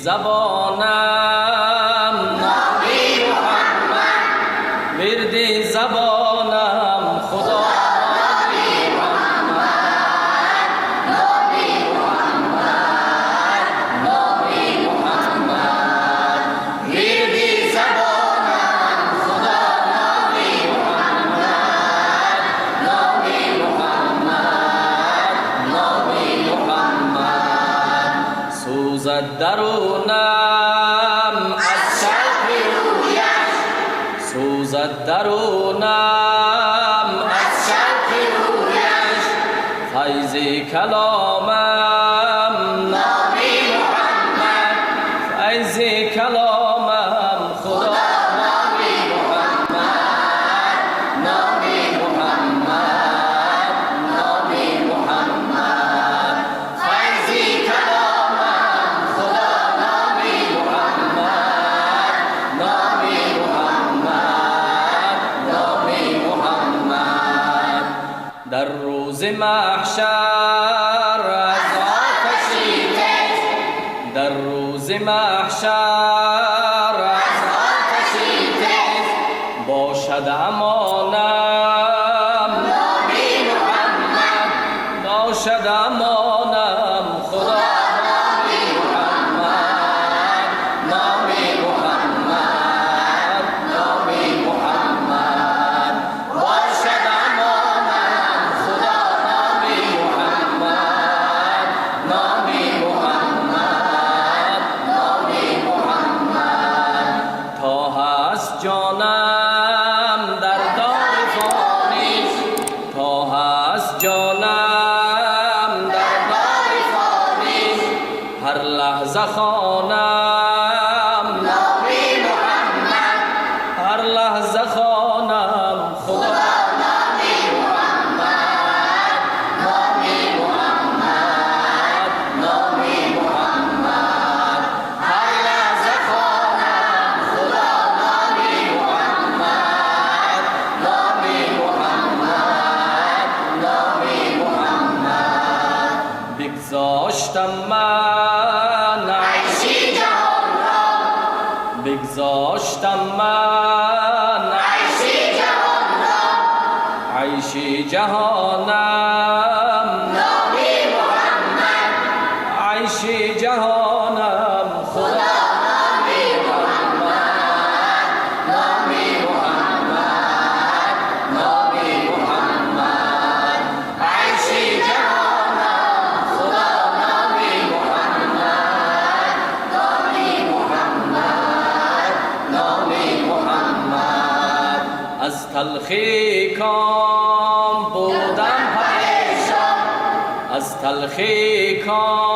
Забонам номи Муҳаммад, вирди забонам Худо номи Муҳаммад, номи Муҳаммад, номи Муҳаммад, вирди забонам Худо номи Муҳаммад, номи Муҳаммад, номи Муҳаммад. Сӯзад дарунам аз шавқи рӯяш, сӯзад дарунам аз шавқи рӯяш, файзи каломам номи Муҳаммад, файзи каломам Худо номи Муҳаммад, номи Муҳаммад, номи Муҳаммад, файзи каломам Худо номи Муҳаммад, номи Муҳаммад, номи Муҳаммад. Дар рӯзи маҳшар аз оташи тез, дар рӯзи маҳшар аз оташи тез бошад амонам номи Муҳаммад, бошад амонам Худо номи Муҳаммад, номи Муҳаммад, номи Муҳаммад, бошад амонам Худо номи Муҳаммад, номи Муҳаммад, номи Муҳаммад. То ҳаст ҷонам дар дори фонӣ, то ҳаст ҷонам дар дори фонӣ, ҳар лаҳза хонам номи Муҳаммад, ҳар лаҳза хонам Худо номи Муҳаммад, номи Муҳаммад, номи Муҳаммад, ҳар лаҳза хонам Худо номи Муҳаммад, номи Муҳаммад, номи Муҳаммад. Бигзоштам ман айши ҷаҳонро, бигзоштам ман айши ҷаҳонро, айши ҷаҳонам номи Муҳаммад, айши ҷаҳонам Худо номи Муҳаммад, номи Муҳаммад, номи Муҳаммад, айши ҷаҳонам Худо номи Муҳаммад, номи Муҳаммад, номи Муҳаммад. Аз талхи ком будам парешон, аз талхи ком.